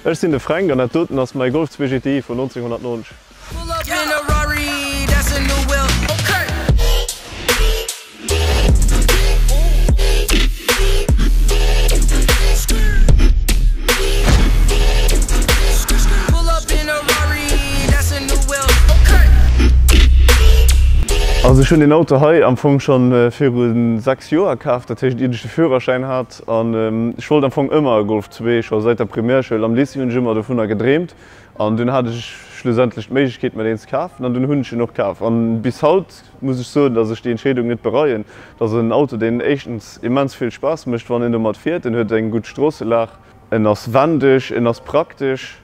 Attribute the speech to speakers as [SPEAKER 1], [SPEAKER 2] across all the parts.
[SPEAKER 1] Ech sinn de Fränk an dat doten ass mäi Golf 2 GTI vun 1990. Also ech hunn deen Auto hei am Fong schonn viru 6 Joer kaf, dat heescht iert ech de Führerschäin hat. An ech wollt am Fong ëmmer e Golf 2, scho säit der Primärschoul. Am Lycée hunn ech ëmmer dovunner gedreemt an dunn hat ech schlussendlech d'Méiglechkeet mer deen ze kafen an dunn hunn ech en och kaf. An bis haut muss ech soen, dass ech déi Entscheedung net bereien. Et ass en Auto, deen éischtens immens vill Spaass mécht, wann een domat fiert. En huet eng gutt Stroosselag, en ass wendeg, en ass praktesch.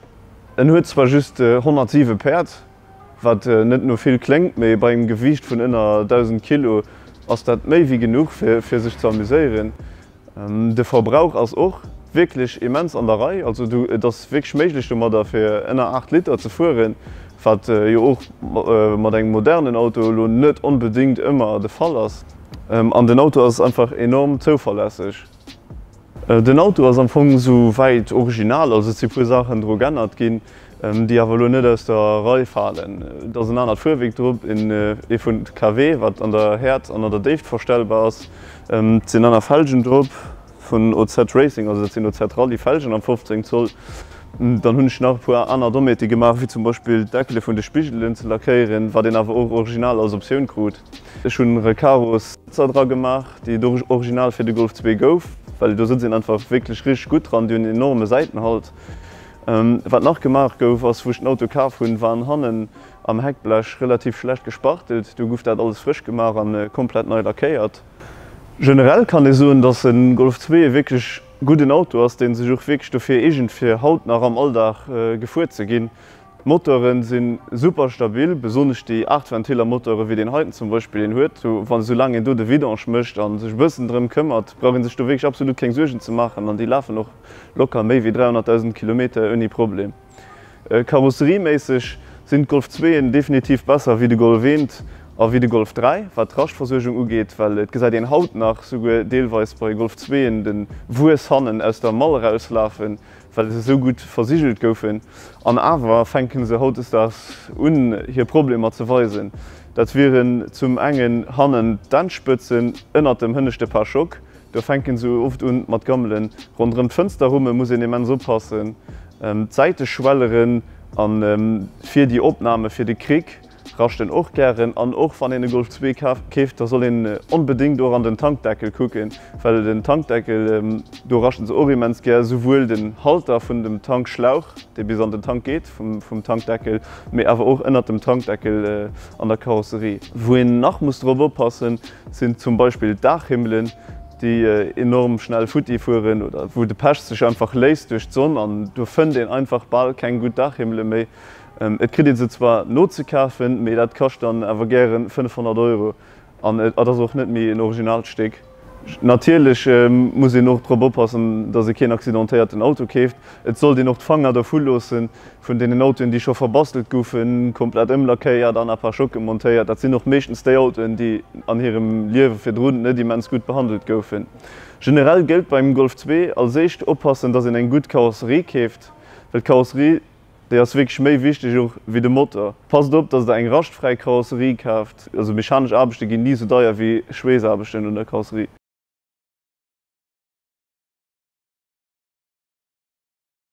[SPEAKER 1] En huet zwar just 107 Päerd, wat net no vill kléngt, mee bei engem Gewiicht vun ënner 1.000 Kilo ass dat méi wéi genuch, fir sech ze amuséieren. De Verbrauch ass och wierklech immens an der Rei, also du et ass wierklech méiglech domadder fir ënner 8 Liter ze fueren, wat jo och mat engem modernen Auto elo net onbedéngt ëmmer de Fall ass. An den Auto ass einfach enorm zouverlässeg. Den Auto ass am Fong sou wäit original, also et si puer Saachen dru g'ännert ginn, déi awer elo net aus der Rei falen. Et ass en anert Fuerwierk drop, ee vun KW, wat an der Häert an an der Déift verstellbar ass. Et sinn aner Felgen drop vun OZ Racing, also dat sinn OZ Rallye Felgen am 15 Zoll. Dann hunn ech nach e puer aner Dommheete gemaach, wéi zum Beispill d'Deckele vun de Spigelen ze lackéieren, wat een awer och original als Optioun krut. Ech hunn Recaro Sëtzer dra gemaach, déi et och original fir de Golf 2 gouf, well do sëtzt een einfach wierklech richteg gutt dran, déi hunn en enorme Säitenhalt. Wat nach gemaach gouf ass, wou ech den Auto kaf hunn, waren hannen am Heckblech relativ schlecht gespachtelt, do gouf dat alles frësch gemaach an komplett nei lackéiert. Generell kann ee soen, dass e Golf 2 e wierklech gudden Auto ass, dee sech och wierklech dofir eegent fir haut nach am Alldag gefuer ze ginn. D'Motoren sinn super stabil, besonnesch déi Aachtventillermotoren wéi deen heiten zum Beispill een huet. Wann esou laang een do de Vidange mécht an sech e bëssen drëm këmmert, brauch een sech do wierklech absolut keng Suergen ze maachen an déi lafen och locker méi wéi 300.000 Kilometer ouni Problem. Karosserieméisseg sinn d'Golf Zweeën definitiv besser wéi de Golf eent a wéi de Golf 3, wat d'Raschtversuergung ugeet, well et gesäit een haut nach souguer deelweis bei Golf Zweeën de Wuess hannen aus der Mall erauslafen, well se esou gutt versigelt goufen, an awer fänke se hautdesdaags un hir Problemer ze weisen. Dat wieren zum engen hannen d'Endspëtzen ënnert dem hënneschte Pare-choc, do fänke se oft un mat gammelen. Ronderëm d'Fënsterrumme muss een immens oppassen, d'Säiteschwelleren a fir déi Opname fir de Cric. Raschten och gären an och wann een e Golf 2 keeft, da soll een onbedéngt och an den Tankdeckel kucken, well den Tankdeckel, do raschten se och immens gär, souwuel den Halter vun dem Tankschlauch, dee bis an den Tank geet vum Tankdeckel, mee awer och ënnert dem Tankdeckel an der Karosserie. Wou een nach muss drop oppassen, sinn zum Beispill d'Daachhimmelen, déi enorm schnell futti fueren oder wou de Pech sech einfach léist duerch d'Sonn an do fënnt een einfach bal keng gutt Daachhimmele méi. Et kritt ee se zwar nozekafen, mee dat kascht dann awer gären 500 Euro an et ass och net méi en originalt Stéck. Natierlech muss een och drop oppassen, datt ee keen accidentéierten Auto keeft. Et sollt een och d'Fanger dervu loosse vun deenen Autoen, déi scho verbastelt goufen, komplett ëmlackéiert an à pare-chocs montéiert. Dat sinn och meeschtens déi Autoen, déi an hirem Liewe virdrun net immens gutt behandelt goufen. Generell gëllt beim Golf 2, als éischt oppassen, datt een eng gutt Karosserie keeft, well d'Karosserie, Déi ass wierklech méi wichteg och wéi de Motor. Passt op dass der eng raschtfräi Karosserie kaaft, also mechanesch Aarbechte ginn ni sou deier wéi Schweessaarbechten un der Karosserie.